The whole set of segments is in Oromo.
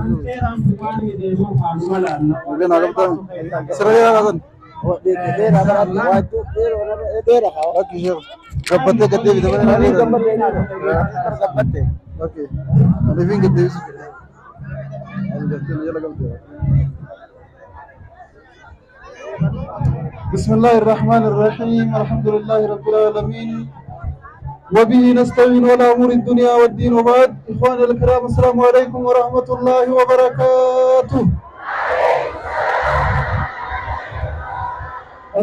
Ijoolleen haa qabdan. Sirra dheeraa kaasan. Lakki ishee gabbattee gad deebite malee dheeraa. Okay. Ani gad deebisu. Ani gartee na jala qabde. بسم الله الرحمن الرحيم، الحمد لله رب العالمين، وبه نستعين على أمور الدنيا والدين، وبعد. إخواني الكرام، السلام عليكم ورحمة الله وبركاته.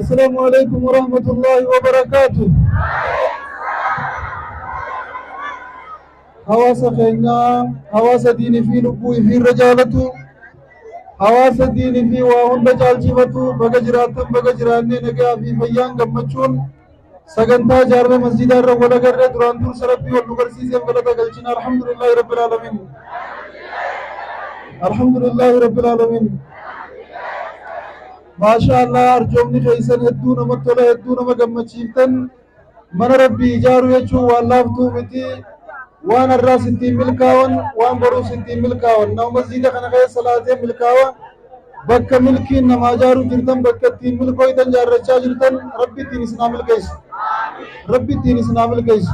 السلام عليكم ورحمة الله وبركاته. Hawaasa keenya, hawaasa diinii fi lubbuu fi irra jaalatu, hawaasa diinii fi waa hunda caalchifatu, baga jiraattan, baga jiraannee, nagaa fi fayyaan gammachuun sagantaa jaarmee masjidaa irra wal agarree. Duraan dursa Rabbii wal nu garsiiseef galata galchina. Alhamdulillahi rabbil alamin, alhamdulillahi rabbil alamin. Maasha Allah, arjoomni keessan hedduu namatti tola, hedduu nama gammachiiftan. Mana Rabbii ijaaruu jechuun waan laaftuu miti. Waan har'aas ittiin milkaa'an, waan boruus ittiin milkaa'an. Nama masjiida kana keessa salaatee milkaa'a. Bakka milkiin namaa ijaaruu jirtan, bakka ittiin milkooytan jaarrachaa jirtan, Rabbi ittiin isin haa milkeessu. Rabbi ittiin isin haa milkeessu.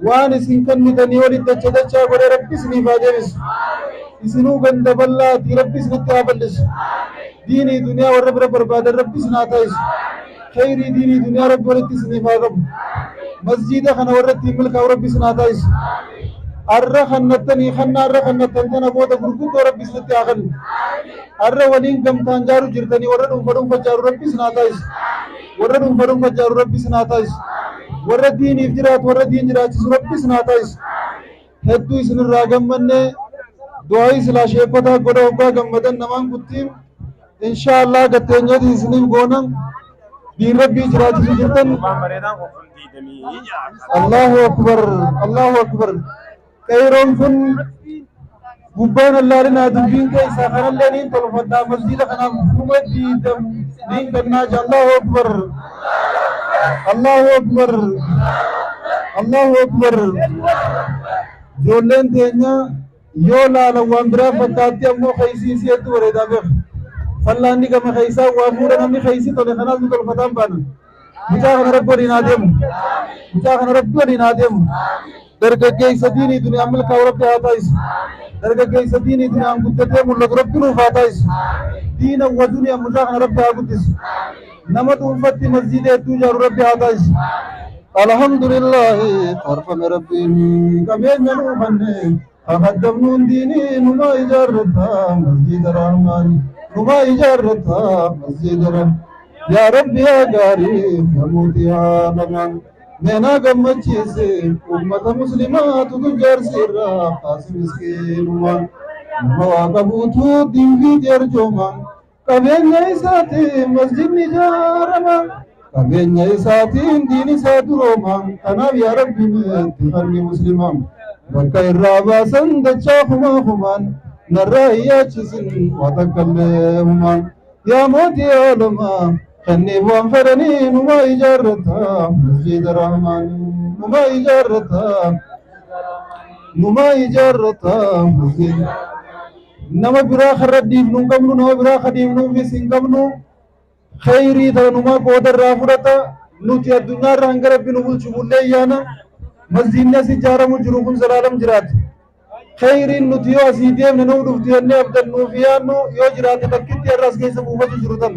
Waan isin kennitanii walitti dacha dachaa godhee Rabbi isiniif haa deebisu. Isinuu ganda bal'aatii Rabbi isinitti haa bal'isu. Diinii duniyaa warra bira barbaadan Rabbi isin haa taasisu. Khayrii diinii duniyaa Rabbi walitti isiniif haa qabu. Masjiida kana warra ittiin milkaa'u Rabbi isin haa taasisu. Arra kannattanii kanna arra kannattan tana booda gurguddoo Rabbi isinitti haa kennu. Arra waliin gamtaan jaaru jirtanii, warra dhuunfa dhuunfa jaaru Rabbi isin haa taasisu. Warra dhuunfa dhuunfa jaaru Rabbi isin haa taasisu. Warra diiniif jiraatu, warra diin jiraachisu Rabbi isin haa taasisu. Hedduu isinirraa gammanne. Du'aayii silaa sheekotaa godha, hoggaa gammadan namaan kuttiin. Insha Allah gatteenyeeti isiniif goona. Diin Rabbii jiraachisu jirtan. Allahu akbar, Allahu akbar. Qeeroon kun gubbaan allaalinaa, dubbiin keessaa kanallee niin tolfadhaa, masjiida kanaaf 20,000 niin kennaa jira. Allahu akbar, Allahu akbar, Allahu akbar. Ijoolleen teenya yoo laalan waan biraa fakkaatti, ammoo keeysiin si hedduu bareedaa beeka. Fallaanni gama keessaa waa fuudha, namni keeysi tole kanaas ni tolfataan baana. Mucaa kana Rabbi waliin haa deemu. Mucaa kana Rabbi waliin haa deemu. Dargaggeessa diinii duniyaan milkaa'u Rabbi haa taasisu. Dargaggeessa diinii duniyaan guddatee mul'atu Rabbi nuuf haa taasisu. Diina wa duniyaan mucaa kana Rabbi haa guddisu. Nama dhuunfatti masjiida hedduu ijaaru Rabbi haa taasisu. Alhamdulillahi, faarfame Rabbiin, qabeenya nuu kanne kakaddamnuun diinii numa ijaarrata masjiida Rahmaan, numa ijaarrata masjiida Rahmaan. Yaa Rabbi, yaa gaarii namooti haalamaan meenaa gammachiise, ummata muslimaatu tujjaarsi irraa kaasi miskiinumaan, nama waa qabuutu diinfiiti arjooma, qabeenya isaatiin masjidni ijaarama, qabeenya isaatiin diin isaa durooma. Kanaaf yaa Rabbi, meetti fanni muslimaa bakka irraa baasan dachaa kumaa kumaan, narraa hin yaachisin waa takkallee humaan. Yaa mootii aalamaa, kenniif waan fedhanii, numa ijaarrata masjiida Rahmaan, numa ijaarrata, numa ijaarrata masjiida. Nama biraa karra dhiifnu hin qabnu, nama biraa ka dhiifnuufis hin qabnu. Khayrii tana numaa qooda irraa fudhata. Nuti addunyaa irra hanga Rabbi nu bulchu bullee yaana. Masjiidni as ijaaramu jiru kun zalaalam jiraata. Khayriin nuti yoo asii deemne nuu dhuftu jennee abdannuu fi yaannu yoo jiraate, takkitti har'a as keessa buufatu jiru tan.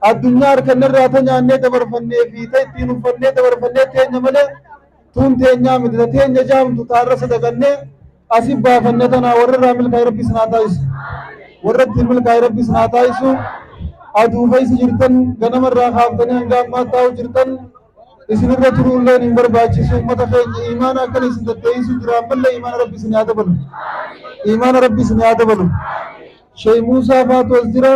Addunyaa harkanne irraa ta nyaannee dabarfannee fi ta ittiin uffannee dabarfannee teenya malee tuun teenyaa miti. Ta teenya jaamtu ta har'a sadaqannee asi baafanne tanaa warra irraa milkaa'e Rabbi isin haa taasisu. Warra ittiin milkaa'e Rabbi isin haa taasisu. Aduu keessa jirtan, ganama irraa kaaftanii hanga ammaa taa'u jirtan, isinirra turuulleen hin barbaachisu. Uummata keenya imaana akkana isin tatteessu jira, ammallee imaana Rabbi isin haa dabalu. Imaana Rabbi isin haa dabalu. Sheey Muusaa faatu as jira.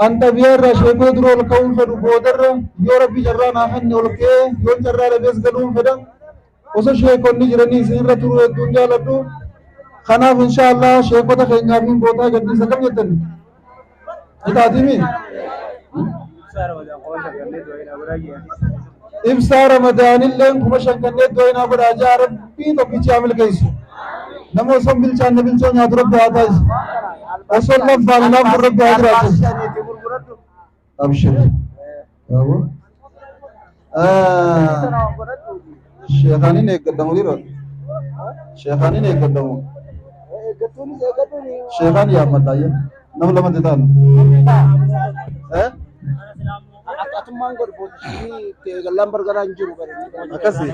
An xabiyaa irraa sheekota dura ol ka'uun fedhu, boodarra yoo Rabbi carraa naa kenne ol ka'ee, yoon carraa dhabees galuun fedha. Osoo sheekonni jiranii isinirra turuu hedduun jaaladhu. Kanaaf insha Allah sheekota keenyaaf hin bootaa gadhiisa kam jettan? Itaatimi? Ibsaa Ramadaanilleen 5,000 kanneen du'a inaa godhaa jaa. Rabbii tokkichi haa milkeessu. Nama osoo hin bilchaanne bilchoo nyaatu Rabbi haa taasisu. Osoo hin laffaane laaftu Rabbi haa jiraachisu. Abshir. Yaaboo. Sheekhaaniin eeggadhamu dhiiroo. Sheekhaaniin eeggadhamu. Sheekhaan yaammadha ayyee. Nama lamatti ta'an. Eh? Atummaan godhu poozishinii itti eegallaan bargaraa hin jiru. Akkasi.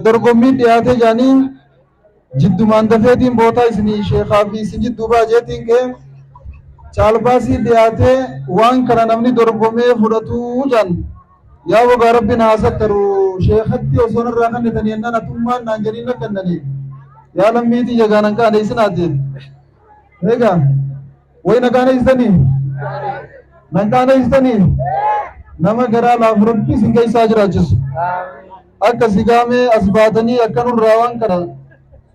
Dorgommiin dhiyaatee jaanii jiddumaan dafeetiin bootaa isinii sheekaa fi isin jidduu baajeetiin ka'e caalbaasii dhiyaatee waan kana namni dorgomee fudhatuu jaan. Yaa bogaa Rabbiin haa sattaru sheekatti osoo narraa kennitanii jennaan atummaan naan jedhiin na kennanii. Yaa lammiitii jagaan an kaane isinaati. Egaa wayi na kaaneessitanii? Nan kaaneessitanii? Nama garaa laafu Rabbi isin keessaa jiraachisu. Akka sigaamee as baatanii akka nurraa waan kana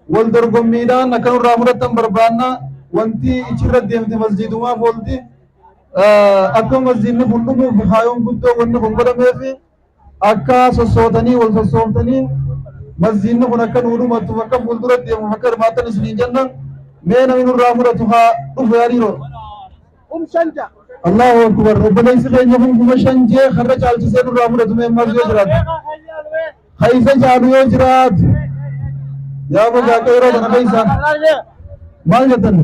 wal dorgommiidhaan akka nurraa fudhattan barbaanna. Wanti ichirra deemte masjiidumaaf oolti. Akka masjiidni kun dhumuuf kaayoon guddoo wanni kun godhameefi akka sossootanii wal sossooftanii masjiidni kun akka nuu dhumattuuf akka fuuldura deemuuf akka hirmaattan isiniin jenna. Mee namni nurraa fudhatu haa dhufu yaa dhiiroo. Allahu akbar obboleessi keenya kun 5,000 jee karra caalchisee nurraa fudhatu mee ammas yoo jiraatu. Keessa caalu yoo jiraatu. Yaa bogaa qeeroo kana keessa maal jettan?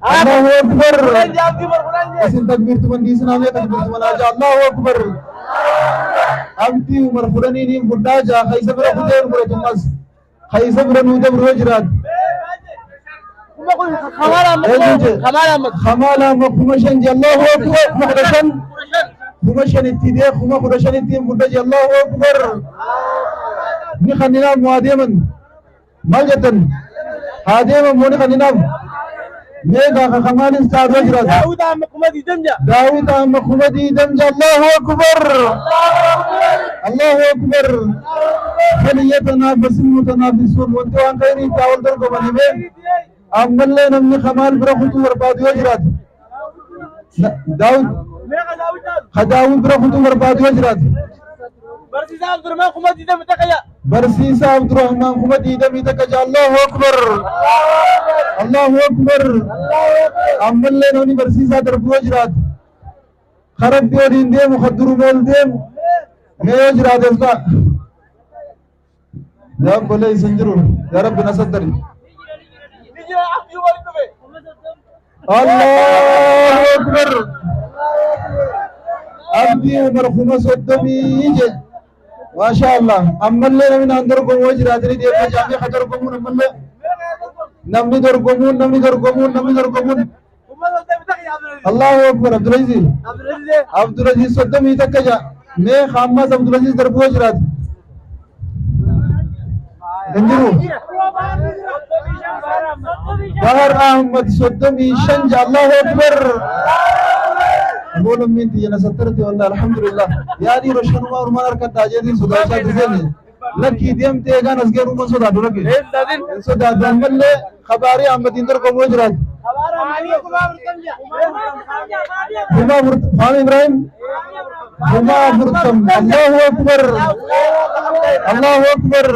Allahu akbar. Isin takbiirtuman dhiisinaa mee takbiirtuman haa jaa Allahu akbar. Abdii Umar fudhanii niin fudhaa jaa keessa bira kuteen fudhatu ammas. Keessa bira nuu dabru yoo jiraatu. Kamaal Ahmad 5,000 jee Allahu akbar 15,000 5,000 itti dee 15,000 ittiin fudha jee Allahu akbar. Ni kanninaaf moo haa deeman? Maal jettan? Haa deeman moo ni kanninaaf? Mee gaafa Kamaalis caalu yoo jiraatu. Daawud Ahmad 20,000 jaa. Daawud Ahmad 20,000 jee Allahu akbar. Allahu akbar. Falyatanaafasil mutanaafisuun wanti waan khayrii itti haa wal dorgomanii mee ammallee namni Kamaal bira kutuu barbaadu yoo jiraatu. Daawud ka Daawud bira kutuu barbaadu yoo jiraatu. Barsiisaa Abdurrahmaan 21,000 jaa. Barsiisaa Abdurrahmaan 21,000 jaa Allahu akbar. Allahu akbar. Ammallee namni barsiisaa darbu yoo jiraatu. Ka Rabbi waliin deemu ka duruma ol deemu mee yoo jiraateef ta'a. Yaa obboleessa hin jiru yaa Rabbi na sattari. Ni jira Abdii waliin dhufe. Allahu akbar. Abdii Umar 30,000 je. Maasha Allah. Ammallee namni naan dorgomu yoo jiraate ni deema jaamee ka dorgomuun ammallee namni dorgomuun namni dorgomuun namni dorgomuun. Allahu akbar Abdulaziz. Abdulaziz 31 ja. Mee ammas Abdulaziz darbuu yoo jiraate. Hin jiru. Bahar Ahmad 35 ja. Allahu akbar. Aboo lammiin tiyya na sattarti wallahi alhamdulillah. Yaa dhiiroo shanumaa ormaan harkadhaa jeetiin sodaachaa turteeni. Lakkii deemtee eegaan as geeruu man sodaadhu lakki. Hin sodaadhu ammallee kabaarii Ahmadiin dorgomu yoo jiraate. 40,000 Faami Ibrahim 40,000 Allahu akbar Allahu akbar.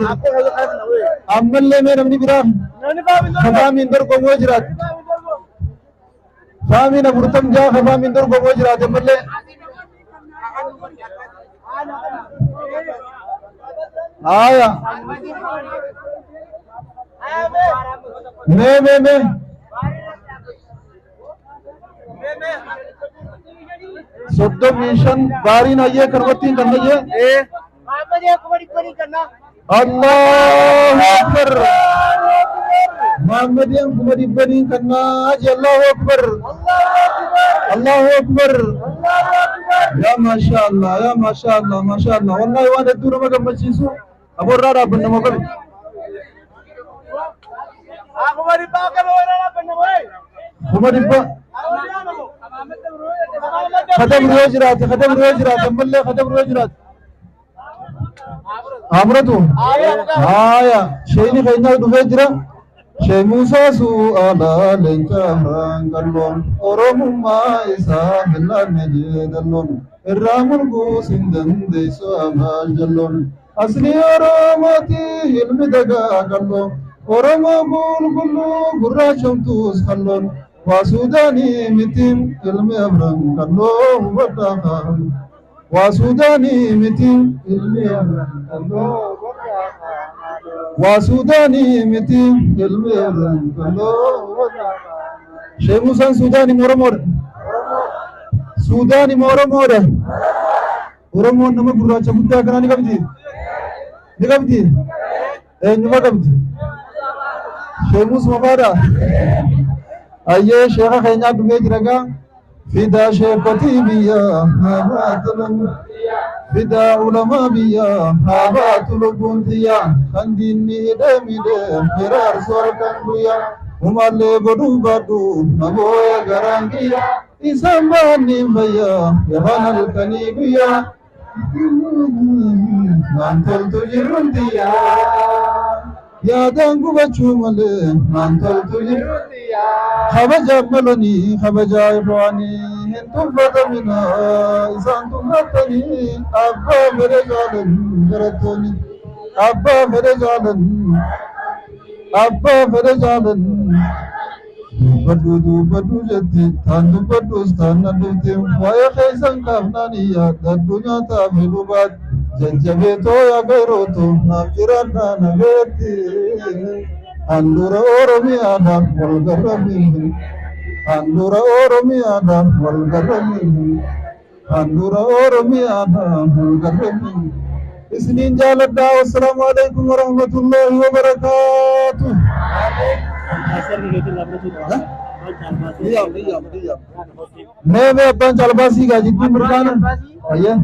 Ammallee mee namni biraa kafaamiin dorgomu yoo jiraate. Faamiin 46 kafaamiin dorgomu yoo jiraate ammallee. Haaya. Mee mee mee. 35 baariin hayyee kanumatti kan hayyee. Allahu akbar. Muhammadin 100,000 kannaa jee Allahu akbar. Allahu akbar. Yaa maasha Allah yaa maasha Allah maasha Allah wallahi waan hedduu nama gammachiisu aborraa dhaabbanna moo qabi. 100,000 kadabru yoo jiraate kadabru yoo jiraate ammallee kadabru yoo jiraate. Haa fudhatu. Haaya sheeyni keenyaa dhufee jira. Shee Muusaa su'aalaa leenca afran qalloon Oromummaa isaa hin laanne jeedalloon irraa mulquus hin dandeessu amaal jalloon. Asli Oromooti ilmi dagaa qalloo Oromoo qulqulluu gurraachomtuus qalloon waa Suudaanii miti ilmi afran qalloo hubadhaa waa Suudaanii miti ilmi afran qalloo waa Suudaanii miti ilmi afran qalloo. Shee Muusaan Suudaanii Oromoodha. Suudaanii Oromoodha. Oromoon nama gurraacha guddaa kanaa ni qabdi. Ni qabdi. Eenyuma qabdi? Shee Muusuma faadha. Ayyee sheeka keenyaa dhufee jira gaa. Fidaa sheekotii biyya haa baatu fidaa ulamaa biyya haa baatu lubbuun tiyya kan diinni hidhee miidhee hiraarsu halkan guyyaa humaallee godhuu baadhu nabooya garaan kiyya isaan baanniin fayyaa yafaan halkanii guyyaa naan toltu jirruun tiyya yaadaan gubachuu malee naan toltu jirruun kabajaa malanii kabajaa ifaanii hin tuffatamina isaan tuffatanii abbaa fedhe jaalan barattoonni abbaa fedhe jaalan abbaa fedhe jaalan dubbadhu dubbadhu jetti taan dubbadhus taan na dhufte waa'ee keessan kaafnaan iyya dadhu nyaataaf dhugaat jajjabeetoo yaa gayrooto naaf jiraadhaa nageetti handhuura Oromiyaadhaaf wal garramiin handhuura Oromiyaadhaaf wal garramiin handhuura Oromiyaadhaaf wal garramiin isiniin jaaladhaa. Wassalaamu alaikum warahmatullaahi wabarakaatuh. Mee mee abbaan caalbaasii gaa jidduu mirkaana ayyee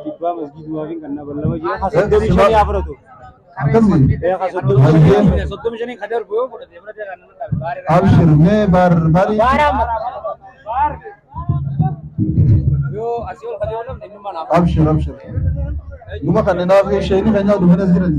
Dhibbaa masgiidumaa fi kan nama jira. 35 afuratu. Akkasii. 35 kan darbu yoo fudhate fudhate kan nama dhabe. Abshir mee bar bari. Yoo asii ol kadee oolame inni mana. Abshir abshir. Numa kan naaf isheen kan nyaatu mana jiran.